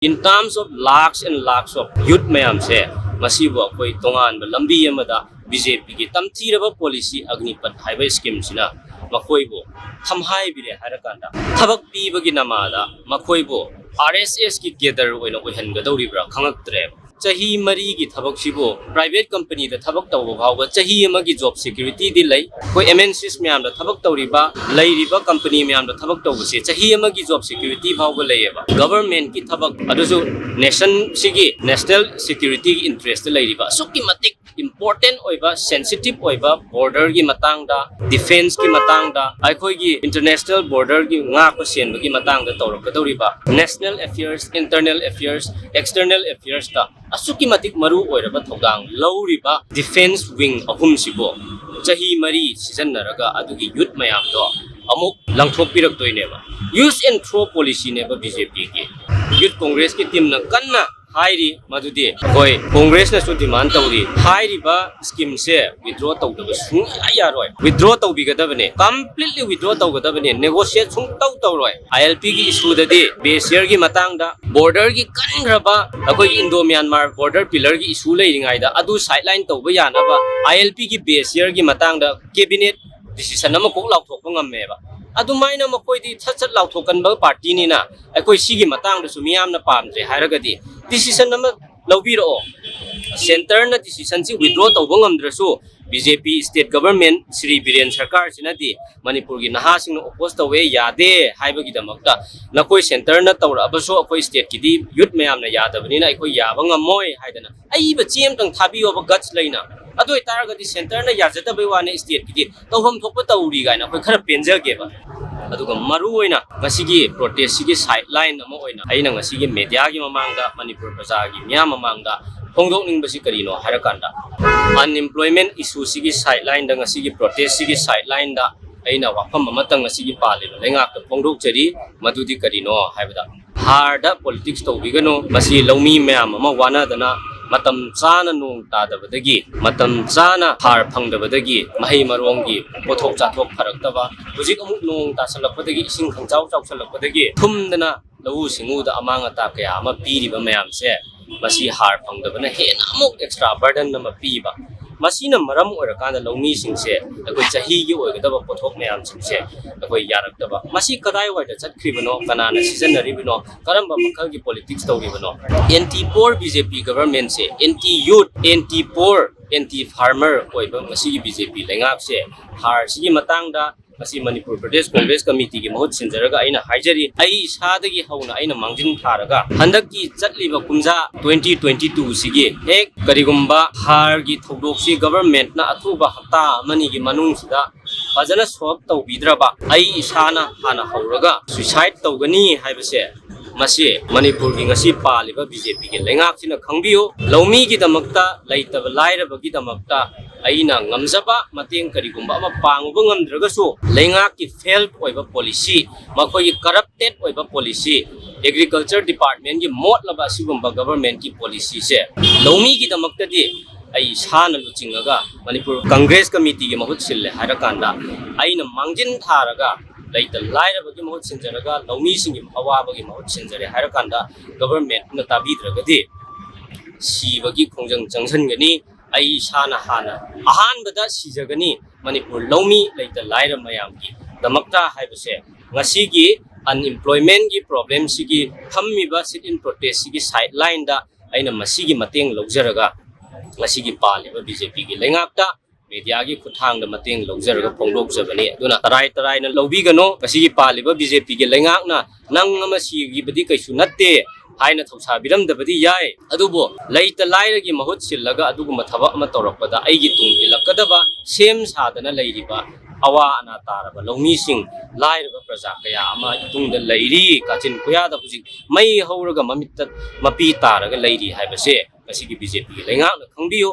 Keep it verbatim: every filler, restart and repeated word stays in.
In terms of lakhs and lakhs of youth ꯃꯌꯥꯝꯁꯦ, ꯃꯁꯤꯕꯨ ꯑꯩꯈꯣꯏ ꯇꯣꯉꯥꯟꯕ ꯂꯝꯕꯤ ꯑꯃꯗ ꯕꯤ ꯖꯦ ꯄꯤꯒꯤ ꯇꯝꯊꯤꯔꯕ ꯄꯣꯂꯤꯁꯤ ꯑꯒꯅꯤꯄꯠ ꯍꯥꯏꯕ ꯁ꯭ꯀꯤꯝꯁꯤꯅ ꯃꯈꯣꯏꯕꯨ ꯊꯝꯍꯥꯏꯕꯤꯔꯦ ꯍꯥꯏꯔꯀꯥꯟꯗ, ꯊꯕꯛ ꯄꯤꯕꯒꯤ ꯅꯃꯥꯗ ꯃꯈꯣꯏꯕꯨ ꯑꯥꯔ ꯑꯦꯁ ꯑꯦꯁꯀꯤ ꯀꯦꯗꯔ ꯑꯣꯏꯅ ꯑꯣꯏꯍꯟꯒꯗꯧꯔꯤꯕ꯭ꯔꯥ ꯈꯪꯉꯛꯇ꯭ꯔꯦꯕ꯫ ꯆꯍꯤ ꯃꯔꯤꯒꯤ ꯊꯕꯛꯁꯤꯕꯨ ꯄ꯭ꯔꯥꯏꯚꯦꯠ ꯀꯝꯄꯅꯤꯗ ꯊꯕꯛ ꯇꯧꯕ ꯐꯥꯎꯕ ꯆꯍꯤ ꯑꯃꯒꯤ ꯖꯣꯕ ꯁꯦꯀ꯭ꯌꯨꯔꯤꯇꯤꯗꯤ ꯂꯩ꯫ ꯑꯩꯈꯣꯏ ꯑꯦꯝ ꯑꯦꯟ ꯁꯤꯁ ꯃꯌꯥꯝꯗ ꯊꯕꯛ ꯇꯧꯔꯤꯕ, ꯂꯩꯔꯤꯕ ꯀꯝꯄꯅꯤ ꯃꯌꯥꯝꯗ ꯊꯕꯛ ꯇꯧꯕꯁꯦ ꯆꯍꯤ ꯑꯃꯒꯤ ꯖꯣꯕ ꯁꯦꯀ꯭ꯌꯨꯔꯤꯇꯤ ꯐꯥꯎꯕ ꯂꯩꯌꯦꯕ꯫ ꯒꯚꯔꯟꯃꯦꯟꯠꯀꯤ ꯊꯕꯛ ꯑꯗꯨꯁꯨ ꯅꯦꯁꯟꯁꯤꯒꯤ ꯅꯦꯁꯅꯦꯜ ꯁꯦꯀ꯭ꯌꯨꯔꯤꯇꯤꯒꯤ ꯏꯟꯇꯔꯦꯁꯇ ꯂꯩꯔꯤꯕ, ꯑꯁꯨꯛꯀꯤ ꯃꯇꯤꯛ ꯏꯝꯄꯣꯔꯇꯦꯟ ꯑꯣꯏꯕ, ꯁꯦꯟꯁꯤꯇꯤꯞ ꯑꯣꯏꯕ ꯕꯣꯔꯗꯔꯒꯤ ꯃꯇꯥꯡꯗ, ꯗꯤꯐꯦꯟꯁꯀꯤ ꯃꯇꯥꯡꯗ, ꯑꯩꯈꯣꯏꯒꯤ ꯏꯟꯇꯔꯅꯦꯁꯅꯦꯜ ꯕꯣꯔꯗꯔꯒꯤ ꯉꯥꯛꯄ ꯁꯦꯟꯕꯒꯤ ꯃꯇꯥꯡꯗ ꯇꯧꯔꯛꯀꯗꯧꯔꯤꯕ, national affairs, internal affairs, external ꯑꯦꯐꯤꯌꯔꯁꯇ ꯑꯁꯨꯛꯀꯤ ꯃꯇꯤꯛ ꯃꯔꯨ ꯑꯣꯏꯔꯕ ꯊꯧꯗꯥꯡ ꯂꯧꯔꯤꯕ ꯗꯤꯐꯦꯟꯁ ꯋꯤꯡ ꯑꯍꯨꯝꯁꯤꯕꯨ ꯆꯍꯤ ꯃꯔꯤ ꯁꯤꯖꯤꯟꯅꯔꯒ ꯑꯗꯨꯒꯤ ꯌꯨꯠ ꯃꯌꯥꯝꯗꯣ ꯑꯃꯨꯛ ꯂꯪꯊꯣꯛꯄꯤꯔꯛꯇꯣꯏꯅꯦꯕ꯫ Use and throw ꯄꯣꯂꯤꯁꯤꯅꯦꯕ ꯕꯤ ꯖꯦ ꯄꯤꯒꯤ꯫ ꯌꯨꯠ ꯀꯣꯡꯒ꯭ꯔꯦꯁꯀꯤ ꯇꯤꯝꯅ ꯀꯟꯅ ꯍꯥꯏꯔꯤ ꯃꯗꯨꯗꯤ ꯑꯩꯈꯣꯏ ꯀꯣꯡꯒ꯭ꯔꯦꯁꯅꯁꯨ ꯗꯤꯃꯥꯟ ꯇꯧꯔꯤ, ꯍꯥꯏꯔꯤꯕ ꯁ꯭ꯀꯤꯝꯁꯦ ꯋꯤꯗ꯭ꯔꯣ ꯇꯧꯗꯕ ꯁꯨꯡꯌꯥ ꯌꯥꯔꯣꯏ꯫ ꯋꯤꯗ꯭ꯔꯣ ꯇꯧꯕꯤꯒꯗꯕꯅꯦ, ꯀꯝꯄ꯭ꯂꯤꯠꯂꯤ ꯋꯤꯗ꯭ꯔꯣ ꯇꯧꯒꯗꯕꯅꯦ, ꯅꯦꯒꯣꯁꯤꯌꯦꯠ ꯁꯨꯡꯇꯧ ꯇꯧꯔꯣꯏ꯫ ꯑꯥꯏ ꯑꯦꯜ ꯄꯤꯒꯤ ꯏꯁꯨꯗꯗꯤ ꯕꯤ ꯑꯦꯁ ꯁꯤ ꯑꯥꯔꯒꯤ ꯃꯇꯥꯡꯗ, ꯕꯣꯔꯗꯔꯒꯤ ꯀꯟꯈ꯭ꯔꯕ ꯑꯩꯈꯣꯏꯒꯤ ꯏꯟꯗꯣ ꯃ꯭ꯌꯥꯟꯃꯥꯔ ꯕꯣꯔꯗꯔ ꯄꯤꯂꯔꯒꯤ ꯏꯁꯨ ꯂꯩꯔꯤꯉꯩꯗ ꯑꯗꯨ ꯁꯥꯏꯗꯂꯥꯏꯟ ꯇꯧꯕ ꯌꯥꯅꯕ ꯑꯥꯏ ꯑꯦꯜ ꯄꯤꯒꯤ ꯕꯤ ꯑꯦꯁ ꯁꯤ ꯑꯥꯔꯒꯤ ꯃꯇꯥꯡꯗ ꯀꯦꯕꯤꯅꯦꯠ ꯗꯤꯁꯤꯁꯟ ꯑꯃ ꯀꯣꯛ ꯂꯥꯎꯊꯣꯛꯄ ꯉꯝꯃꯦꯕ꯫ ꯑꯗꯨꯃꯥꯏꯅ ꯃꯈꯣꯏꯗꯤ ꯁꯠ ꯁꯠ ꯂꯥꯎꯊꯣꯛꯀꯟꯕ ꯄꯥꯔꯇꯤꯅꯤꯅ ꯑꯩꯈꯣꯏ ꯁꯤꯒꯤ ꯃꯇꯥꯡꯗꯁꯨ ꯃꯤꯌꯥꯝꯅ ꯄꯥꯝꯗ꯭ꯔꯦ ꯍꯥꯏꯔꯒꯗꯤ ꯗꯤꯁꯤꯁꯟ ꯑꯃ ꯂꯧꯕꯤꯔꯛꯑꯣ꯫ ꯁꯦꯟꯇꯔꯅ ꯗꯤꯁꯤꯁꯟꯁꯤ ꯋꯤꯗ꯭ꯔꯣ ꯇꯧꯕ ꯉꯝꯗ꯭ꯔꯁꯨ ꯕꯤ ꯖꯦ ꯄꯤ ꯁ꯭ꯇꯦꯠ ꯒꯚꯔꯟꯃꯦꯟꯠ ꯁ꯭ꯔꯤ ꯕꯤꯔꯦꯟ ꯁꯔꯀꯥꯔꯁꯤꯅꯗꯤ ꯃꯅꯤꯄꯨꯔꯒꯤ ꯅꯍꯥꯁꯤꯡꯅ ꯑꯣꯄꯣꯖ ꯇꯧꯋꯦ, ꯌꯥꯗꯦ ꯍꯥꯏꯕꯒꯤꯗꯃꯛꯇ ꯅꯈꯣꯏ ꯁꯦꯟꯇꯔꯅ ꯇꯧꯔꯛꯑꯕꯁꯨ ꯑꯩꯈꯣꯏ ꯁ꯭ꯇꯦꯠꯀꯤꯗꯤ ꯌꯨꯠ ꯃꯌꯥꯝꯅ ꯌꯥꯗꯕꯅꯤꯅ ꯑꯩꯈꯣꯏ ꯌꯥꯕ ꯉꯝꯃꯣꯏ ꯍꯥꯏꯗꯅ ꯑꯏꯕ ꯆꯦ ꯑꯃꯇꯪ ꯊꯥꯕꯤꯌꯣꯕ ꯒꯠꯁ ꯂꯩꯅ꯫ ꯑꯗꯨ ꯑꯣꯏꯇꯥꯔꯒꯗꯤ ꯁꯦꯟꯇꯔꯅ ꯌꯥꯖꯗꯕꯩ ꯋꯥꯅꯦ, ꯁ꯭ꯇꯦꯠꯀꯤꯗꯤ ꯇꯧꯐꯝ ꯊꯣꯛꯄ ꯇꯧꯔꯤ ꯀꯥꯏꯅ ꯑꯩꯈꯣꯏ ꯈꯔ ꯄꯦꯟꯖꯒꯦꯕ꯫ ꯑꯗꯨꯒ ꯃꯔꯨ ꯑꯣꯏꯅ ꯉꯁꯤꯒꯤ ꯄ꯭ꯔꯣꯇꯦꯁꯁꯤꯒꯤ ꯁꯥꯏꯗꯂꯥꯏꯟ ꯑꯃ ꯑꯣꯏꯅ ꯑꯩꯅ ꯉꯁꯤꯒꯤ ꯃꯦꯗꯤꯌꯥꯒꯤ ꯃꯃꯥꯡꯗ, ꯃꯅꯤꯄꯨꯔ ꯄ꯭ꯔꯖꯥꯒꯤ ꯃꯤꯌꯥꯝ ꯃꯃꯥꯡꯗ ꯐꯣꯡꯗꯣꯛꯅꯤꯡꯕꯁꯤ ꯀꯔꯤꯅꯣ ꯍꯥꯏꯔꯀꯥꯟꯗ, ꯑꯟꯑꯦꯝꯄ꯭ꯂꯣꯏꯃꯦꯟꯠ ꯏꯁꯨꯁꯤꯒꯤ ꯁꯥꯏꯗꯂꯥꯏꯟꯗ, ꯉꯁꯤꯒꯤ ꯄ꯭ꯔꯣꯇꯦꯁꯁꯤꯒꯤ ꯁꯥꯏꯗꯂꯥꯏꯟꯗ ꯑꯩꯅ ꯋꯥꯐꯝ ꯑꯃꯇꯪ ꯉꯁꯤꯒꯤ ꯄꯥꯜꯂꯤꯕ ꯂꯩꯉꯥꯛꯇ ꯐꯣꯡꯗꯣꯛꯆꯔꯤ꯫ ꯃꯗꯨꯗꯤ ꯀꯔꯤꯅꯣ ꯍꯥꯏꯕꯗ, ꯍꯥꯔꯗ ꯄꯣꯂꯤꯇꯤꯛꯁ ꯇꯧꯕꯤꯒꯅꯨ꯫ ꯃꯁꯤ ꯂꯧꯃꯤ ꯃꯌꯥꯝ ꯑꯃ ꯋꯥꯅꯗꯅ ꯃꯇꯝ ꯆꯥꯅ ꯅꯣꯡ ꯇꯥꯗꯕꯗꯒꯤ, ꯃꯇꯝ ꯆꯥꯅ ꯍꯥꯔ ꯐꯪꯗꯕꯗꯒꯤ ꯃꯍꯩ ꯃꯔꯣꯡꯒꯤ ꯄꯣꯠꯊꯣꯛ ꯆꯥꯊꯣꯛ ꯐꯔꯛꯇꯕ, ꯍꯧꯖꯤꯛ ꯑꯃꯨꯛ ꯅꯣꯡ ꯇꯥꯁꯜꯂꯛꯄꯗꯒꯤ, ꯏꯁꯤꯡ ꯈꯪꯆꯥꯎ ꯆꯥꯎꯁꯜꯂꯛꯄꯗꯒꯤ ꯊꯨꯝꯗꯅ ꯂꯧꯎ ꯁꯤꯡꯎꯗ ꯑꯃꯥꯡ ꯑꯇꯥ ꯀꯌꯥ ꯑꯃ ꯄꯤꯔꯤꯕ ꯃꯌꯥꯝꯁꯦ, ꯃꯁꯤ ꯍꯥꯔ ꯐꯪꯗꯕꯅ ꯍꯦꯟꯅ ꯑꯃꯨꯛ ꯑꯦꯛꯁꯇ꯭ꯔꯥ ꯕꯔꯗꯟ ꯑꯃ ꯄꯤꯕ꯫ ꯃꯁꯤꯅ ꯃꯔꯝ ꯑꯣꯏꯔꯀꯥꯟꯗ ꯂꯧꯃꯤꯁꯤꯡꯁꯦ ꯑꯩꯈꯣꯏ ꯆꯍꯤꯒꯤ ꯑꯣꯏꯒꯗꯕ ꯄꯣꯠꯊꯣꯛ ꯃꯌꯥꯝꯁꯤꯡꯁꯦ ꯑꯩꯈꯣꯏ ꯌꯥꯔꯛꯇꯕ꯫ ꯃꯁꯤ ꯀꯗꯥꯏꯋꯥꯏꯗ ꯆꯠꯈ꯭ꯔꯤꯕꯅꯣ, ꯀꯅꯥꯅ ꯁꯤꯖꯤꯟꯅꯔꯤꯕꯅꯣ, ꯀꯔꯝꯕ ꯃꯈꯜꯒꯤ ꯄꯣꯂꯤꯇꯤꯛꯁ ꯇꯧꯔꯤꯕꯅꯣ? Anti poor B J P ꯒꯚꯔꯟꯃꯦꯟꯁꯦ, anti youth, anti poor, anti farmer ꯑꯣꯏꯕ ꯃꯁꯤꯒꯤ ꯕꯤ ꯖꯦ ꯄꯤ ꯂꯩꯉꯥꯛꯁꯦ ꯍꯥꯔꯁꯤꯒꯤ ꯃꯇꯥꯡꯗ ꯃꯁꯤ ꯃꯅꯤꯄꯨꯔ ꯄ꯭ꯔꯗꯦꯁ ꯀꯣꯡꯒ꯭ꯔꯦꯁ ꯀꯃꯤꯇꯤꯒꯤ ꯃꯍꯨꯠ ꯁꯤꯟꯖꯔꯒ ꯑꯩꯅ ꯍꯥꯏꯖꯔꯤ, ꯑꯩ ꯏꯁꯥꯗꯒꯤ ꯍꯧꯅ ꯑꯩꯅ ꯃꯥꯡꯖꯤꯟ ꯊꯥꯔꯒ ꯍꯟꯗꯛꯀꯤ ꯆꯠꯂꯤꯕ ꯀꯨꯝꯖꯥ ꯇ꯭ꯋꯦꯟꯇꯤ ꯇ꯭ꯋꯦꯟꯇꯤ ꯇꯨꯁꯤꯒꯤ ꯍꯦꯛ ꯀꯔꯤꯒꯨꯝꯕ ꯍꯥꯔꯒꯤ ꯊꯧꯗꯣꯛꯁꯤ ꯒꯚꯔꯟꯃꯦꯟꯠꯅ ꯑꯊꯨꯕ ꯍꯞꯇꯥ ꯑꯃꯅꯤꯒꯤ ꯃꯅꯨꯡꯁꯤꯗ ꯐꯖꯅ ꯁꯣꯜꯕ ꯇꯧꯕꯤꯗ꯭ꯔꯕ ꯑꯩ ꯏꯁꯥꯅ ꯍꯥꯟꯅ ꯍꯧꯔꯒ ꯁꯨꯏꯁꯥꯏꯗ ꯇꯧꯒꯅꯤ ꯍꯥꯏꯕꯁꯦ ꯃꯁꯤ ꯃꯅꯤꯄꯨꯔꯒꯤ ꯉꯁꯤ ꯄꯥꯜꯂꯤꯕ ꯕꯤ ꯖꯦ ꯄꯤꯒꯤ ꯂꯩꯉꯥꯛꯁꯤꯅ ꯈꯪꯕꯤꯌꯨ꯫ ꯂꯧꯃꯤꯒꯤꯗꯃꯛꯇ, ꯂꯩꯇꯕ ꯂꯥꯏꯔꯕꯒꯤꯗꯃꯛꯇ ꯑꯩꯅ ꯉꯝꯖꯕ ꯃꯇꯦꯡ ꯀꯔꯤꯒꯨꯝꯕ ꯑꯃ ꯄꯥꯡꯉꯨꯕ ꯉꯝꯗ꯭ꯔꯒꯁꯨ, ꯂꯩꯉꯥꯛꯀꯤ ꯐꯦꯜꯗ ꯑꯣꯏꯕ ꯄꯣꯂꯤꯁꯤ, ꯃꯈꯣꯏꯒꯤ ꯀꯔꯞꯇꯦꯗ ꯑꯣꯏꯕ ꯄꯣꯂꯤꯁꯤ, ꯑꯦꯒ꯭ꯔꯤꯀꯜꯆꯔ ꯗꯤꯄꯥꯔꯠꯃꯦꯟꯒꯤ ꯃꯣꯠꯂꯕ ꯑꯁꯤꯒꯨꯝꯕ ꯒꯚꯔꯟꯃꯦꯟꯠꯀꯤ ꯄꯣꯂꯤꯁꯤꯁꯦ ꯂꯧꯃꯤꯒꯤꯗꯃꯛꯇꯗꯤ ꯑꯩ ꯏꯁꯥꯅ ꯂꯨꯆꯤꯡꯉꯒ ꯃꯅꯤꯄꯨꯔ ꯀꯪꯒ꯭ꯔꯦꯁ ꯀꯃꯤꯇꯤꯒꯤ ꯃꯍꯨꯠ ꯁꯤꯜꯂꯦ ꯍꯥꯏꯔꯀꯥꯟꯗ, ꯑꯩꯅ ꯃꯥꯡꯖꯤꯟ ꯊꯥꯔꯒ ꯂꯩꯇ ꯂꯥꯏꯔꯕꯒꯤ ꯃꯍꯨꯠ ꯁꯤꯟꯖꯔꯒ ꯂꯧꯃꯤꯁꯤꯡꯒꯤ ꯑꯋꯥꯕꯒꯤ ꯃꯍꯨꯠ ꯁꯤꯟꯖꯔꯦ ꯍꯥꯏꯔꯀꯥꯟꯗ, ꯒꯚꯔꯟꯃꯦꯟꯠꯅ ꯇꯥꯕꯤꯗ꯭ꯔꯒꯗꯤ ꯁꯤꯕꯒꯤ ꯈꯣꯡꯖꯪ ꯆꯪꯁꯤꯟꯒꯅꯤ꯫ ꯑꯩ ꯏꯁꯥꯅ ꯍꯥꯟꯅ ꯑꯍꯥꯟꯕꯗ ꯁꯤꯖꯒꯅꯤ ꯃꯅꯤꯄꯨꯔ ꯂꯧꯃꯤ ꯂꯩꯇ ꯂꯥꯏꯔ ꯃꯌꯥꯝꯒꯤꯗꯃꯛꯇ ꯍꯥꯏꯕꯁꯦ ꯉꯁꯤꯒꯤ ꯑꯟꯑꯦꯝꯄ꯭ꯂꯣꯏꯃꯦꯟꯠꯀꯤ ꯄ꯭ꯔꯣꯕ꯭ꯂꯦꯝꯁꯤꯒꯤ ꯐꯝꯃꯤꯕ ꯁꯤꯠ ꯏꯟ ꯄ꯭ꯔꯣꯇꯦꯁꯁꯤꯒꯤ ꯁꯥꯏꯗ ꯂꯥꯏꯟꯗ ꯑꯩꯅ ꯃꯁꯤꯒꯤ ꯃꯇꯦꯡ ꯂꯧꯖꯔꯒ ꯉꯁꯤꯒꯤ ꯄꯥꯜꯂꯤꯕ ꯕꯤ ꯖꯦ ꯄꯤꯒꯤ ꯂꯩꯉꯥꯛꯇ ꯃꯦꯗꯤꯌꯥꯒꯤ ꯈꯨꯠꯊꯥꯡꯗ ꯃꯇꯦꯡ ꯂꯧꯖꯔꯒ ꯐꯣꯡꯗꯣꯛꯆꯕꯅꯤ꯫ ꯑꯗꯨꯅ ꯇꯔꯥꯏ ꯇꯔꯥꯏꯅ ꯂꯧꯕꯤꯒꯅꯨ꯫ ꯉꯁꯤꯒꯤ ꯄꯥꯜꯂꯤꯕ ꯕꯤ ꯖꯦ ꯄꯤꯒꯤ ꯂꯩꯉꯥꯛꯅ ꯅꯪ ꯑꯃ ꯁꯤꯈꯤꯕꯗꯤ ꯀꯩꯁꯨ ꯅꯠꯇꯦ ꯍꯥꯏꯅ ꯊꯧꯁꯥꯕꯤꯔꯝꯗꯕꯗꯤ ꯌꯥꯏ, ꯑꯗꯨꯕꯨ ꯂꯩꯇ ꯂꯥꯏꯔꯒꯤ ꯃꯍꯨꯠ ꯁꯤꯜꯂꯒ ꯑꯗꯨꯒꯨꯝꯕ ꯊꯕꯛ ꯑꯃ ꯇꯧꯔꯛꯄꯗ ꯑꯩꯒꯤ ꯇꯨꯡ ꯏꯜꯂꯛꯀꯗꯕ ꯁꯦꯝ ꯁꯥꯗꯅ ꯂꯩꯔꯤꯕ ꯑꯋꯥ ꯑꯅꯥ ꯇꯥꯔꯕ ꯂꯧꯃꯤꯁꯤꯡ, ꯂꯥꯏꯔꯕ ꯄ꯭ꯔꯖꯥ ꯀꯌꯥ ꯑꯃ ꯏꯇꯨꯡꯗ ꯂꯩꯔꯤ꯫ ꯀꯥꯆꯤꯟ ꯀꯣꯌꯥꯗ ꯍꯧꯖꯤꯛ ꯃꯩ ꯍꯧꯔꯒ ꯃꯃꯤꯠꯇ ꯃꯄꯤ ꯇꯥꯔꯒ ꯂꯩꯔꯤ ꯍꯥꯏꯕꯁꯦ ꯉꯁꯤꯒꯤ ꯕꯤ ꯖꯦ ꯄꯤꯒꯤ ꯂꯩꯉꯥꯛꯅ ꯈꯪꯕꯤꯌꯨ꯫